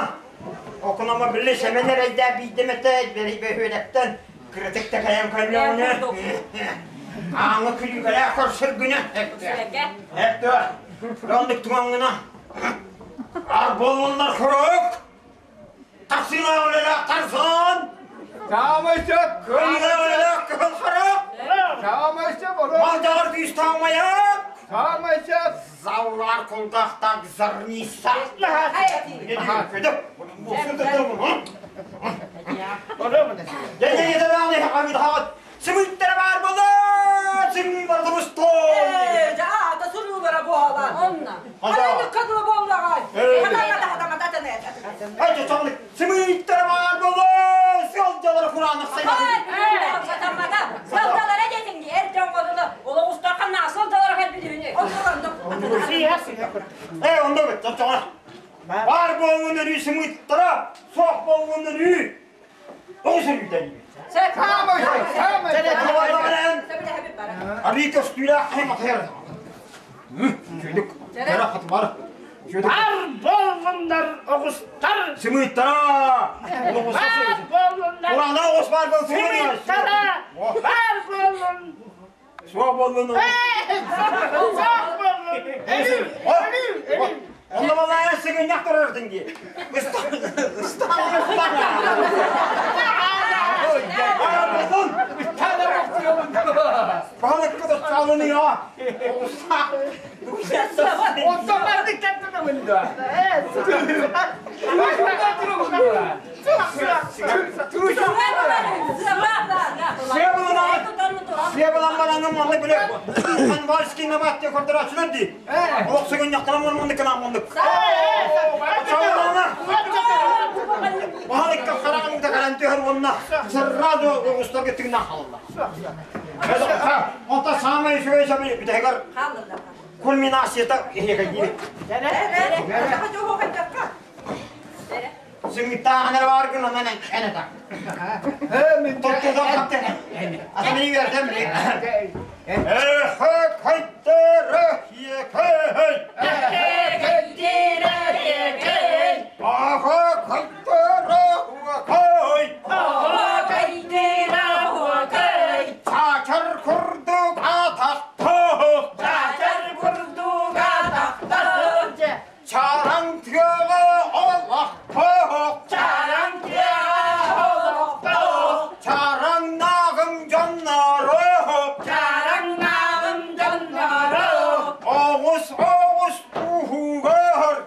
Окунама билли семенер эйдää биидемете бери бөһүөлэктен кырытык такайан көллөөнө. Аңы күлүкэлээ көрсөргүнэ. Эптө. Рондук туңаңына. Ар болоннар хорок. Тахсыылаах үлэлээх Тарзан! Саамай сөп! Кыайыылаах үлэлээх Кыһыл Харах! Саамай сөп, оро! Малдьаҕар күүстээх Маяк! Саамай сөп! Заулар кулгаахтаах Зарниса! Сымыттара баар буолла! Сымыы бардыбыс Ээ, дьэ, аата суруулара буолан. Онно. Аны кадыла буоллаҕай. Сымыттара баар буолла! Сылдьалара кураанах сайдыы! Сатаммата. Сылдалара диэтиҥ дии, эр дьон одула олох устарханнаа сылдалара кэлбит үһүнү. Ээ, онно бит, чочоҕо. Баар буолуун өрүү сымыттара, суох буолуун өрүү. Оҕус өрүүтэн. Саамай сөп! Саамай сөп! Арыы көстүүлээх хайматыйар. Чүдүк. Кэрэ хатмар. Чүдүк. Бар буоллуннар оҕустар! Сымыттара. Бар буоллуннар! Кураана оҕус баар буолsun. Сымыттара! Бар буоллун! Суох буоллун. Суох буоллун! Өлүү! Өлүү! Өлүү! Онно балаайа сыгынньах турардын дии. Ыстан, ыстан, ыстан. Балыкка да чалыныа. Онтон бардык таттына мында. Себылан маннык биле. Анвальский набатте кордорачылар ди. Олох сыгынньахтарам маннык кынан маннык. Чалына. Балыкка хараңда каран түһэр онна сразу оҕустарга тыгна халла. Онта самый үчүгэй сабы бүтэгэр кульминацията иһиэхэ диир. Сымыттааҕынар бар гын онон эн ата. Тоттуза хатты. Асамы вердем. Эхэ кайттара екэй. Аха кайттара уакай. Чачар курдук атахтах. Чараҥ тыаҕа олохтоох. Чараҥнааҕым дьонноро. Оҕус оҕус туһугар.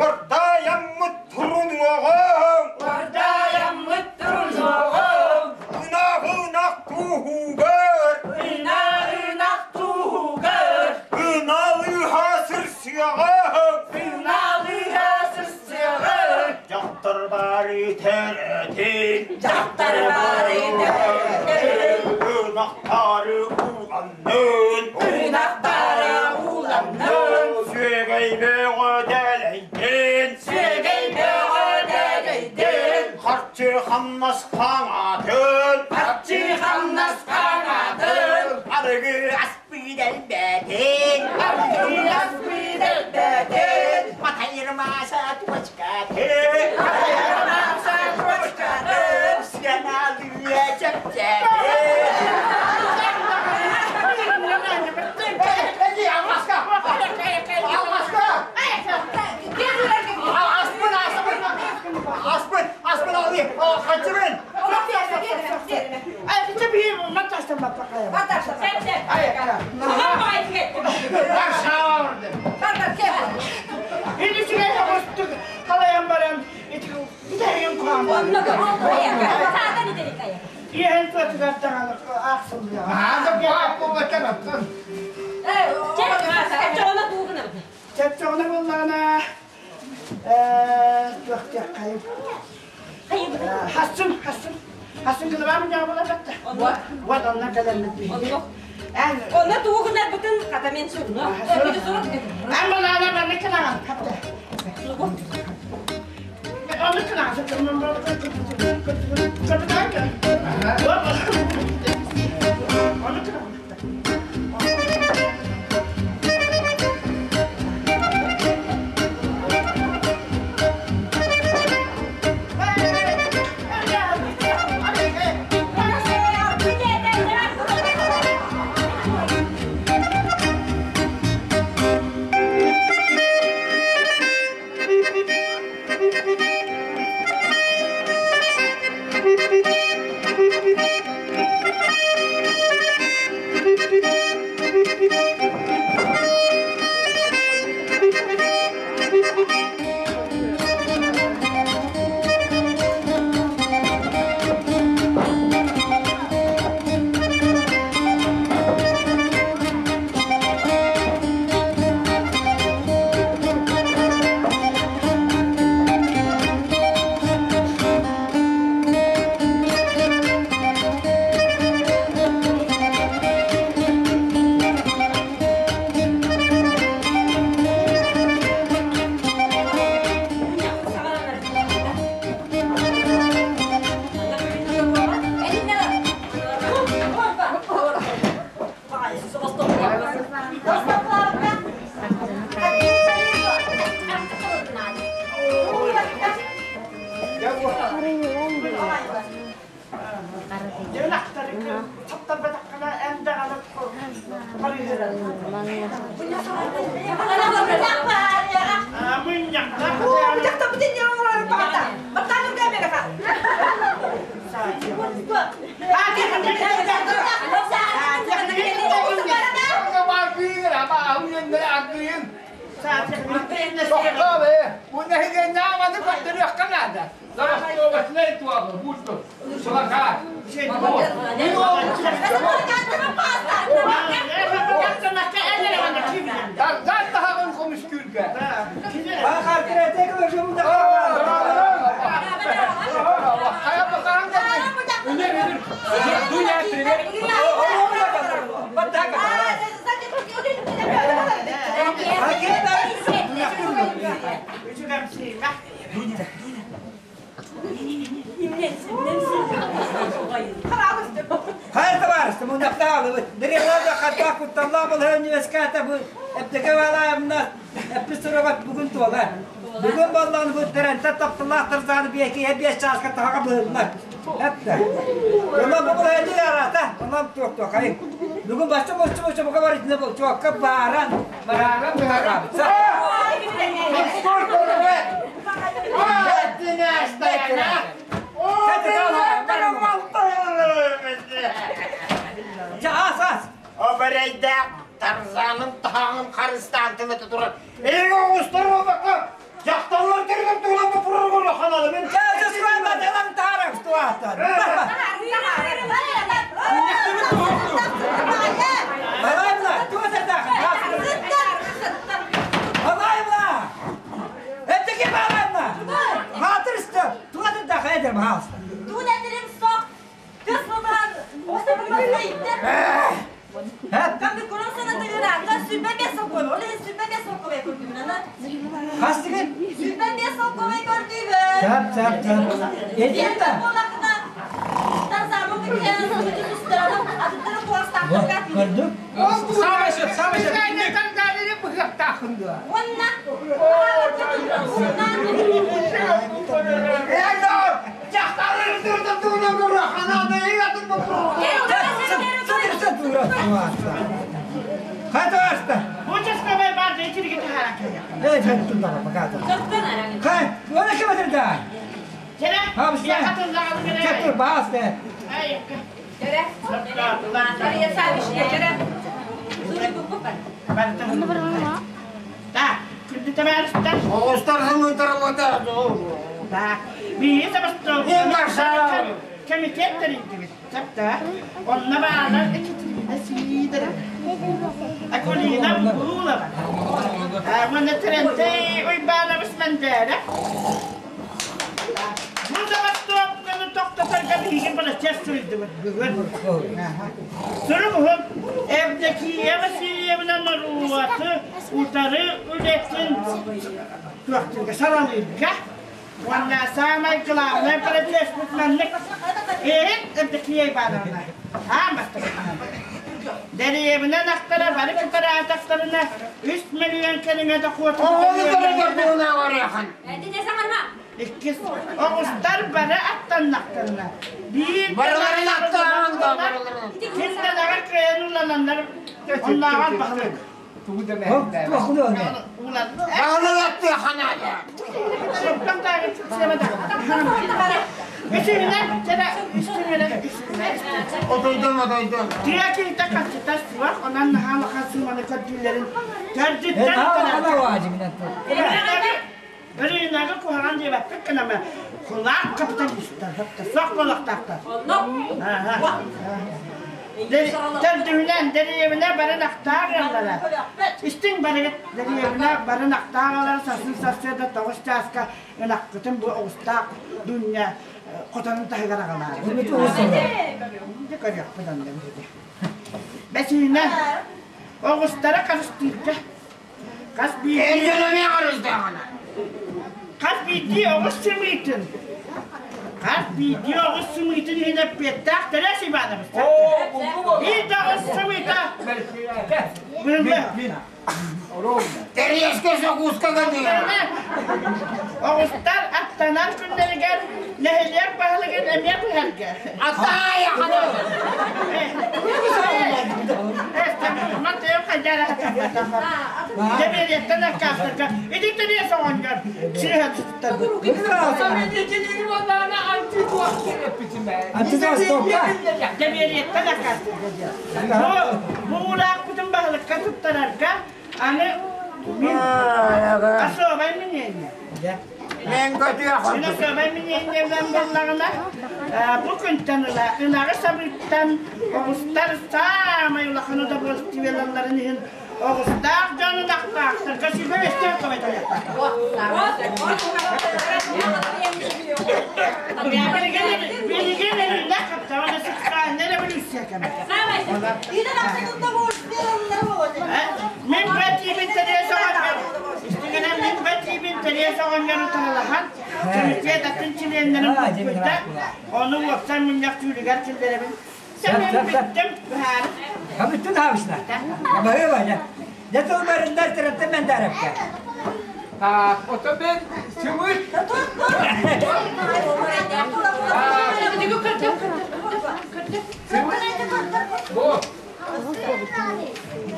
Ордайаммыт турунуоҕум. Ынах ынах туһугар. Ыналыһа сырсыаҕым. Дьахтар бары төрөтүн. Ынахтары уланнын. Сүөгэй бөҕө дэлэйдин. Харчы хамнас хаҥатын. Арыгы аспыт элбэтин. Матайырмаса туочкатын. Сыаналыа чэпчэтин. Алмаска! Алмаска! Аспын, аспын! Аспын, аспын алыы! Хачыбын! Хассын, хассын. Хассын кылыбам жабыла батта. Вот онна кэлэммит биһиги. Эн Онно тугунар бытын катамен суруна. Эн балаана манны кынаган хатта. Оны кынаган Оны кынаган. Дьон таптарбатаххына эн даҕаны барыһырар. Мунньахтаах. Дуня, привет! Хайа табаарыс, мунньахтаабыт. Дырыалар хаттаах кутталлаах балаһа университета бу эптeke балаамна эпписторогат бүгүн туола. Бүгүн баллан бу тэрэнтэ тапталаах тарзааны биэки эбиэс чааска таһаға быһылла. Эпте. Онон бу балаһа арата, онон туох хайы. Бүгүн башта боччу боччу бука бар итine бу чуакка баран, бараран быһарабыт. Ас ас. Оберейдәк Тарзанын тағын қарыстан тымыты тұрар. Ең оғыстар болбаққа, жақталар терген туғылап бұрыр көрі ханалы. Мен Gördüm. Самый сөп, самый сөп. Акулина Булова. Мана Тренте уйбаанабыс мандара. Бу забастовканы тоқтатарга биһигин бала чес суруйдубут бүгүн. Суругуһум Евдокия Васильевна норуоты утары үлэтин туохтурга саралыырга. Уонна самай главное протест маннык. Эт Евдокия Ивановна. Аан бастакы. Дэриэбинэн ахтара бары кытара атахтарына 3 миллион кэриҥэ дохуоту Иккис оҕустар бары аттаннахтарына. Биир Барыларын аттанан да, барыларын. Кимден агар кыайан улананнар оннааҕар баһылык. Улан. Баһылык атты ханада. Соттан таагы сэмэдэ. Үсүнэн тера үстүнэн Отойдон, отойдон. Тиякин такасыта суах, онан наһаала хасыманы көрдүүлэрин төрдүттэн Рынагы куһаҕан диэбэппит гынама кулаак капиталистар сох болохтаахтар. Төрдүһүнэн дэриэбинэ барын ахтаагалара. Истиҥ барыгыт дэриэбинэ барын ахтаагалара сарсын сарсыарда тоҕус чааска ынахпытын бу оҕустаах дуня хотонун таһыгар аҕалаары. Дьэ көрүөхпүт онно биһиги. Бэсиинэн оҕустара харыстыырга хас биирдии Элденеме карыстаахана. Хас биирдии оҕус сымыытын хас биирдии оҕус сымыытын иһинэ эппиэттээх Терес Иванович. Биир да оҕус сымыыта быһыллыа. Тэриэскэ сокууска гыныа. Оҕустар аттанар күннэригэр нэһилиэк баһылыгын эмиэ быһарга. Атаайа хана. Дэмиэриэттэн аккаастарга ити тэриэс оҕонньор сыыһа туттарбыт. Дэмиэриэттэн аккаастарга Бу уулаахпытын баһылыкка туттарарга аны мин особай мнение. Мен көтүөх. Мин особай мнениебинэн буоллаҕына, бу күнтэн ыла ынаҕы сабыыттан оҕустар саамай улахан удовольствиелалларын иһин оҕустаах дьон ынахтаахтарга сүбэ бэстиэх Билигин эриллэх хаптаҕына сыттаанна революция кэмэ. Мин бэтиибин Тереза оҕонньор, истигинэн мин бэтиибин Тереза оҕонньору тыллаһан, комитет атын чилиэннэрин булбута, ону уопсай мунньах түүлүгэр киллэрэбин. Сэмэн бүттүм, быһаарым. Бүттүн хаабысна. Баһыыба, дьэ тылбарындар тырыттым мен даарапка. Ото мен сымыт. Бу.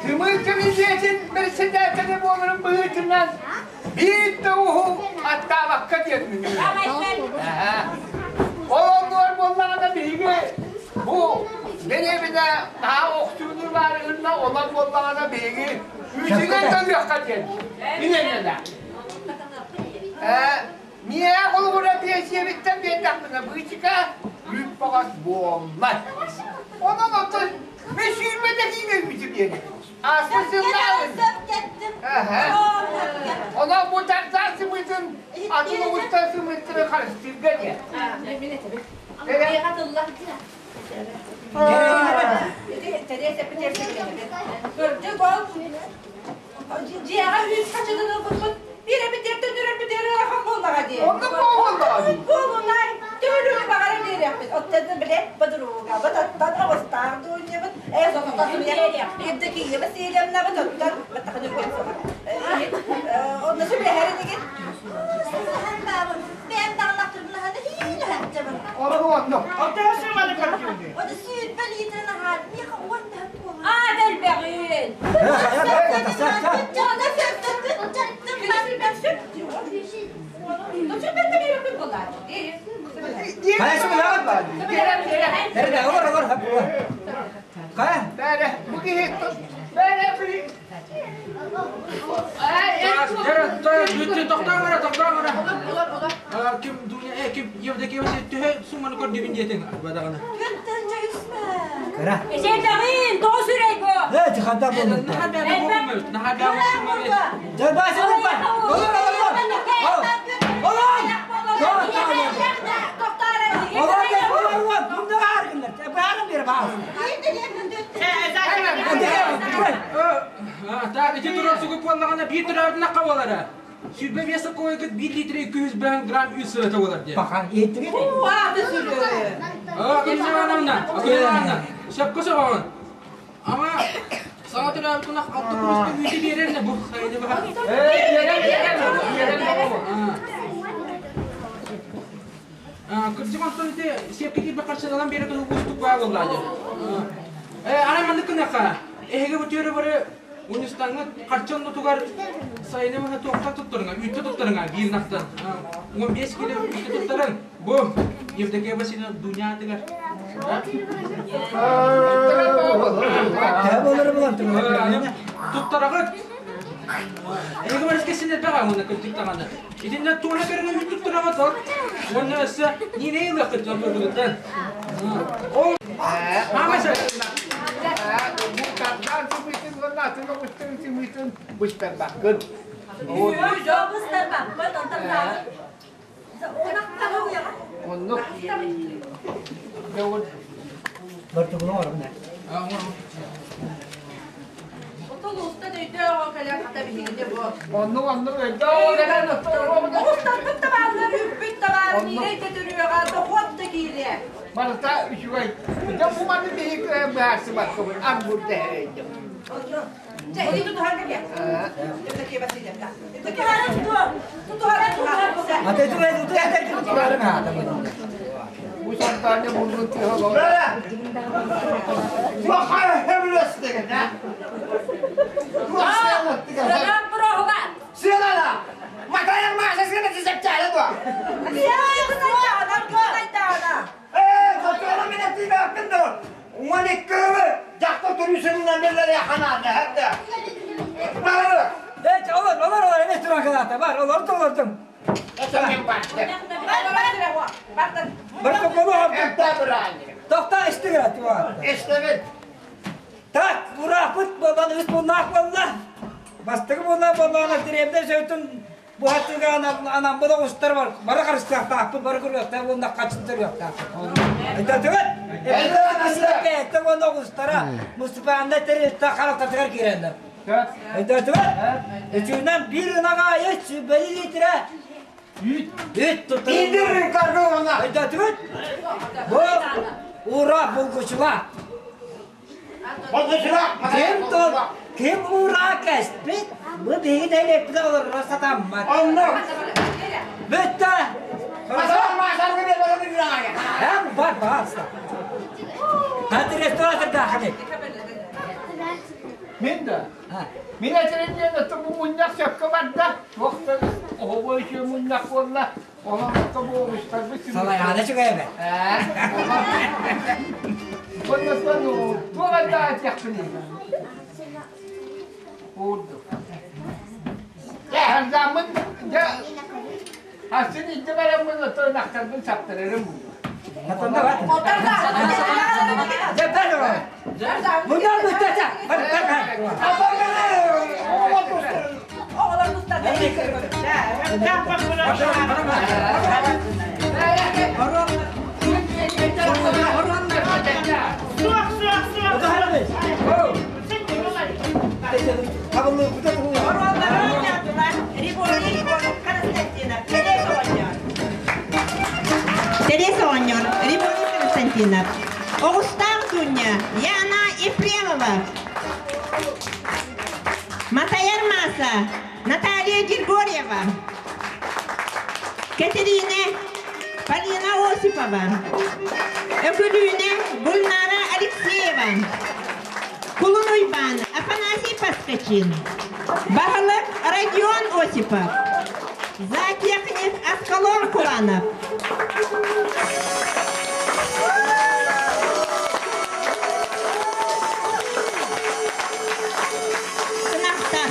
Сымыт комитетин председателэ буоларын быһыытынан биир да уһу аттаабакка диэн Ол оннугар буоллаҕына биһиги бу дэриэбинэ наһаа охсууну баарыгынна онон буоллаҕына биһиги үүтүнэн төлүөххэ диэн инэннэ. Миэхэ холобура биэсиэбиттэн биэрдэхпинэ быычыка үүт баҕас буоллар. Онон оттон мен сүүрбэтэ киинэ үүтү биэрэр. Ааспыт сыллааҕын. Онон бу тартаан сымыытын атын оҕустан сымыыттары харыстыырга диэн. Кырдьык ол дьиэҕэ үүт хачытын ылбыппыт биир эбитиэртэн үрэрбитигэр ыарахан буоллаҕа дии. Онно буоллаҕа дии. Буолунай төһөлүүнү баҕара биэриэхпит. Оттон билэ подругабыт, оттон оҕустаах дуунньабыт, Евдокия Васильевнабыт, оттон баттахын үргэн соҕор. Онно сөбүлэһэр инигин? Сөбүлэһэн баабын. Бэйэм даҕалахтырбын хиилэһэччэбин. Ону онно. Оттон сыманы көрдүүнү. Ону сүүрбэ литрин аһаар, миэхэ уон төһө туолар. Аа, бэлбэҕин. Бәрэ, бу киһи бәрэ били. Тохтоон эрэ, тохтоон эрэ. Ким Дуня, ким Евдокия төһө сумманы көрдүбүн диэтиҥ бадаҕына. Кыра. Эсэйдэҕин, тоҕо сүрэй бу? Э, ханта буолбут. Наһаа бэйэ буолмут, наһаа бэйэ буолмут. Дьэ, баасы булба. Олор, олор, олор. Олор! Олор, олор, олор. Бунда бааргыннар. Баарым бер баар. Так, ити турар сугу буоллаҕына биир турардына хабалара. 25 сокойгыт 1 литр 200 грамм үс сыата болар диye. Бахан, еттиги. Акулина Ивановна, Акулина Ивановна, сөпкө сөҕөҕүн. Ама саҥа төрөөбүт ынах алта куруска үүтү биэрэр не бу сайыны баха. Кырдьык онтон ити сиэпкэ киирбэ харчыналан биэрэ туһу уустук баа буоллаа дьэ. Арай маннык гыныахха. Эһиги бу түөрү бары Унистаҥҥа харчы оннутугар сайыны быһа туохтан туттарыҥа, үүттэ туттарыҥа биир ынахтан. 15 кило үүттэ туттарыҥ. Бу Евдокия Васильевна Дуня атыгар. Туттараҕыт. Эһиги барыска син элбэх уонна кырдьык даҕаны. Итиннэ туона көрүҥэ үүт туттараҕыт ол. Уонна өссө Нина ылыаххыт дьон көрбүтүттэн. Ол Маама Бу тардаан сымыытын уонна атын оҕустарын сымыытын быстарбаккын. Оннук. Бартыбыны оҥоробун ээ. Отол устан өйдөөх кэлэн хата биһигини бу. Оннук оннук өйдөөх кэлэн Оҕустарбыт да бааллар, үппүт да баар, миирэй да төрүөҕэ, дохуот да киириэ. Барыта үчүгэй. Дьэ бу маны биһиги быһаарсыбаккабыт, арбур дэһэрэйдим. Бу сарданя мурнун тыаһа Олор, олор, олор, эмиэ туран калаата. Бар, олордум, олордум. Бар, олор, Тохта истигэр туа. Так, урапыт болан үс булнаах болла. Бастакы буолла боллаана тириэбдэ сөйтүн буһаттыга анам бу оҕустар бар. Бары харыстаахтаахпыт, бары көрүөхтээх уонна хачыттырыахтаахпыт. Өйдөтүгүт? Эттэ уонна оҕустара муниципальнай тэрилтэ харалтатыгар киирэллэр. Өйдөтүгүт? Үчүгүнэн биир ынах аайы сүүрбэли литрэ үүт туттарыллар. Өйдөтүгүт? Бу ура булгучула. Ким тол, ким ура кэспит, бу биһиги нэһилиэкпит олорор сатаммат. Бүттэ. Һәм бар, пожалуйста. Хәтер рестораторда Мин да. Мин этэрим диэн ото бу мунньах сөпкө барда. Туох да оһобой үчүгэй мунньах буолла. Онон ото бу оҕустарбыт Салайаана үчүгэй Оннотон туох элбэх этиэхпиний? Курдук. Дьэ, хардааммын, дьэ, Асын илдьэ бараммын ото ынахтарбын саптарарым буолуо. Тереза оҕонньор, Рибони Константинов, Оҕустаах Дуня, Яна Ефремова, Матайар Мааса, Наталья Григорьева, Катерина Полина Осипова, Өкүлүүнэ Гульнара Алексеева, Кулун Уйбаан Афанасий Поскачин, Баһылык Родион Осипов, Зоотехник Аскалон Куланов. Сынахтар.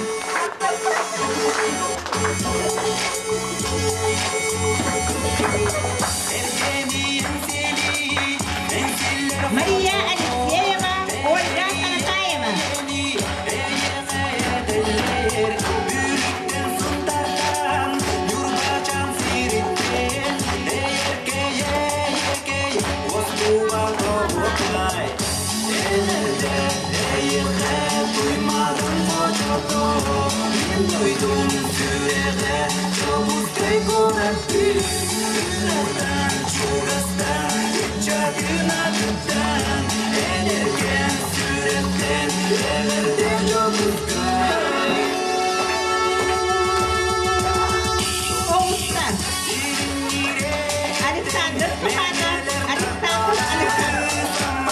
Мария Алексеева, Ольга Каратаева. Оҕустар. Александр Суханов, Александр Александров.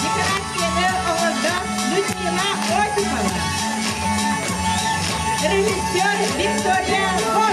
Декорацияны оҥордо Людмила Осипова. Режиссер Виктория.